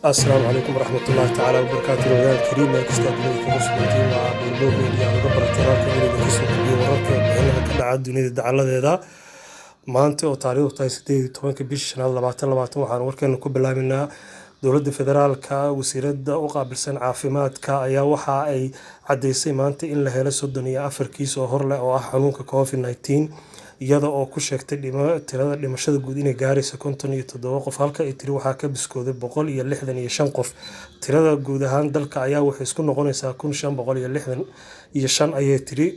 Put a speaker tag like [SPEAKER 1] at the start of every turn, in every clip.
[SPEAKER 1] Asalaamu calaykum waraxmatullaahi tacaala wabarakaatu. Ramadaan kariim meel kasta dunida kaga sugantiin. Waa Buurbuur Media uga baratay halkan inuu idinka soo gudbiyo wararka iyo warbixinada ka dhaca dunida dacaladeeda. Maanta oo taariikhdu tahay 18-ka bisha shanaad 2020, waxaan warkeena ku bilaabaynaa dowladda federaalka. Wasiiradda u qaabilsan caafimaadka ayaa waxa ay caddeysay maanta in la helay 34 kiis oo hor leh oo ah xanuunka COVID-19, iyada oo ku sheegtay tirada dhimashada guud inay gaarayso 57 qof, halka ay tiri waxaa ka biskooday 165 qof. Tirada guud ahaan dalka ayaa waxay isku noqonaysaa 1565, ayay tiri.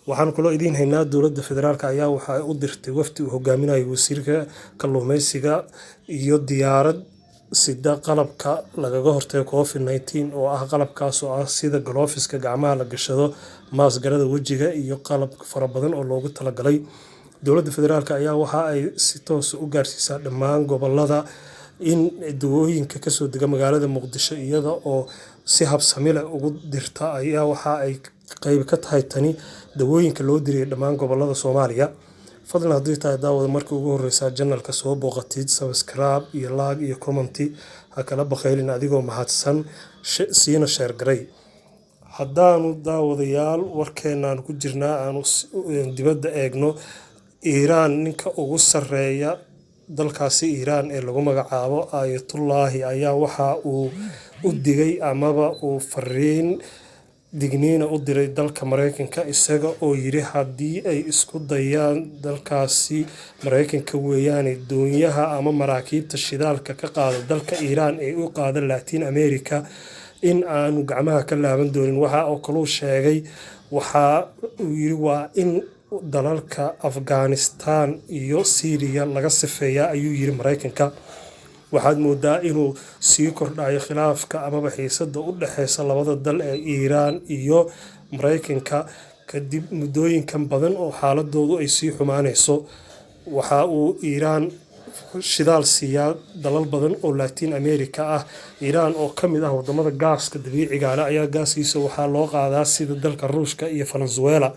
[SPEAKER 1] Waxaan kaloo idiin haynaa dowladda federaalka ayaa waxa u dirtay wafdi uu hogaaminayo wasiirka kalluumeysiga iyo diyaarad sida qalabka lagaga hortago COVID-19, oo ah qalabkaas oo ah sida gloveska gacmaha la gashado, maaskarada wejiga iyo qalab fara badan oo loogu talagalay. Dowladda federaalka ayaa waxa ay si toos u gaarsiisaa dhammaan gobolada in dawooyinka kasoo dega magaalada Muqdisho, iyada oo si habsami leh ugu dirta. Ayaa waxa ay qayb ka tahay tani dawooyinka loo diray dhammaan gobolada Soomaaliya. Fadlan, haddii tahay daawada markii ugu horeysa channelka soo booqatid, subscribe iyo like iyo comment ha kala bakhaylin, adigoo mahadsan, siina share garay. Haddaanu daawadayaal warkeenaan ku jirnaa aanu dibadda eegno, Iiraan, ninka ugu sarreeya dalkaasi Iiraan ee lagu magacaabo Ayatullaahi ayaa waxa uu u digay amaba uu fariin digniina u diray dalka Mareykanka, isaga oo yiri haddii ay isku dayaan dalkaasi Mareykanka weeyaane doonyaha ama maraakiibta shidaalka ka qaada dalka Iiraan ee u qaada Latin America in aanu gacmaha ka laaban doonin. Waxa oo kaluu sheegay, waxa uu yiri, waa in dalalka Afghanistan iyo Syria laga sifeeyaa, ayuu yiri Mareykanka. Waxaad moodaa inuu sii kordhayo khilaafka amaba xiisada u dhexeysa labada dal ee Iiraan iyo Mareykanka kadib muddooyinkan badan oo xaaladoodu ay sii xumaaneyso. Waxa uu Iiraan shidaal siiyaa dalal badan oo Latin America ah. Iiraan oo ka mid ah wadamada gaaska dabiiciga leh ayaa gaaskiisa waxaa loo qaadaa sida dalka Ruushka iyo Venezuela.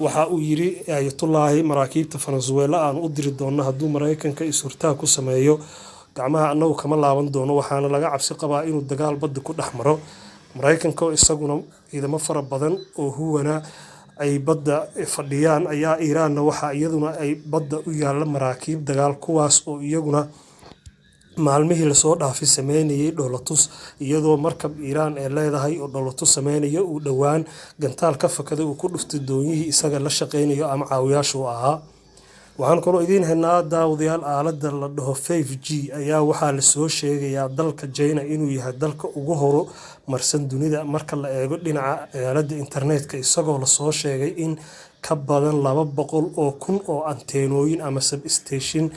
[SPEAKER 1] Waxa uu yiri Ayatullaahi, maraakiibta Venezuela aan u diri doono hadduu Mareykanka is-hortaag ku sameeyo, gacmaha annagu kama laaban doono. Waxaana laga cabsi qabaa inuu dagaal badda ku dhex maro Mareykanka, oo isaguna ciidamo fara badan oo huwana ay badda fadhiyaan. Ayaa Iiraanna waxa iyaduna ay badda u yaalla maraakiib dagaal, kuwaas oo iyaguna maalmihii lasoo dhaafay sameynayay dhoolatus, iyadoo markab Iiraan ee leedahay oo dhoolatus sameynaya uu dhowaan gantaal ka fakaday uu ku dhuftay doonyihii isaga la shaqeynayo ama caawiyaashu u ahaa. Waxaan kaloo idiin haynaa, daawadayaal, aaladda la dhaho 5G ayaa waxaa lasoo sheegayaa dalka China inuu yahay dalka ugu horumarsan dunida marka la eego dhinaca aaladda internetka, isagoo lasoo sheegay in ka badan 200,000 oo anteenooyin ama substation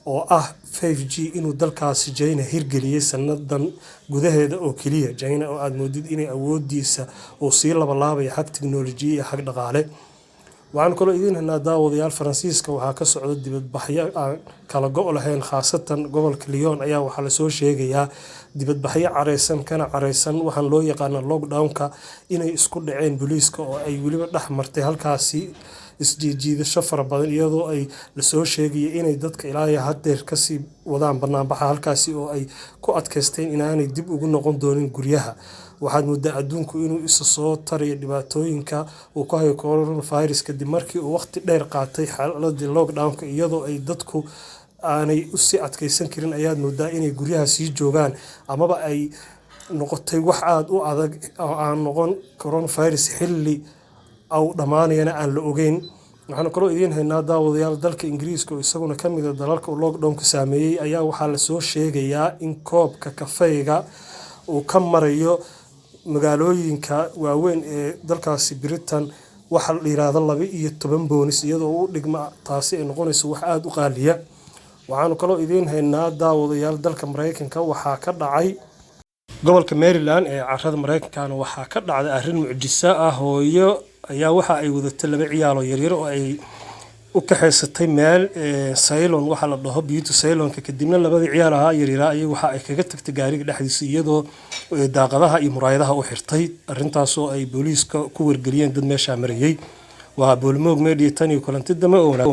[SPEAKER 1] oo ah 5G inuu dalkaasi China hirgeliyay sanadan gudaheeda oo keliya. China oo aad moodid inay awoodiisa uu sii labalaabaya xag tiknoolajiya iyo xag dhaqaale. Waxaan kaloo idiin haynaa, daawadayaal, Faransiiska waxaa ka socda dibadbaxyo aan kala go' lahayn, khaasatan gobolka Lyon ayaa waxaa lasoo sheegayaa dibadbaxyo careysan kana careysan waxaan loo yaqaana lockdownka inay isku dhaceen booliiska, oo ay weliba dhex martay halkaasi isjiijiidasho fara badan, iyadoo ay lasoo sheegaya inay dadka ilaa iyo haddeer kasii wadaan banaanbaxa halkaasi oo ay ku adkaysteen inaanay dib ugu noqon doonin guryaha. Waxaad moodaa adduunku inuu isa soo tarayo dhibaatooyinka uu ku hayo coronavirus kadib markii uu waqti dheer qaatay xaaladii lockdownka, iyadoo ay dadku aanay usii adkeysan karin. Ayaad moodaa inay guryaha sii joogaan amaba ay noqotay wax aada u adag oo aan noqon coronavirus xilli au dhammaanayana aan la ogeyn. Waxaanu kaloo idiin haynaa, daawadayaal, dalka Ingiriiska oo isaguna ka mid ah dalalka uu lockdownka saameeyey ayaa waxaa lasoo sheegayaa in koobka kafeyga uu ka marayo magaalooyinka waaweyn ee dalkaasi Britain waxa la yiraahdo £12, iyadoo u dhigma taasi ay noqonayso wax aada u qaaliya. Waxaanu kaloo idiin haynaa, daawadayaal, dalka Mareykanka waxaa ka dhacay gobolka Maryland ee carrada Mareykankana waxaa ka dhacday arrin mucjiso ah. Hooyo ayaa waxa ay wadatay laba ciyaal oo yaryar oo ay u kaxaysatay meel salon waxa la dhaho beauty salonka. Kadibna labadii ciyaal ahaa yaryaraa ayay waxa ay kaga tagtay gaariga dhexdiisa, iyadoo daaqadaha iyo muraayadaha u xirtay, arrintaasoo ay booliiska ku wargeliyeen dad meeshaa marayay. Waa Boolmoog Media. Tan iyo kulanti dambe oo wanaag.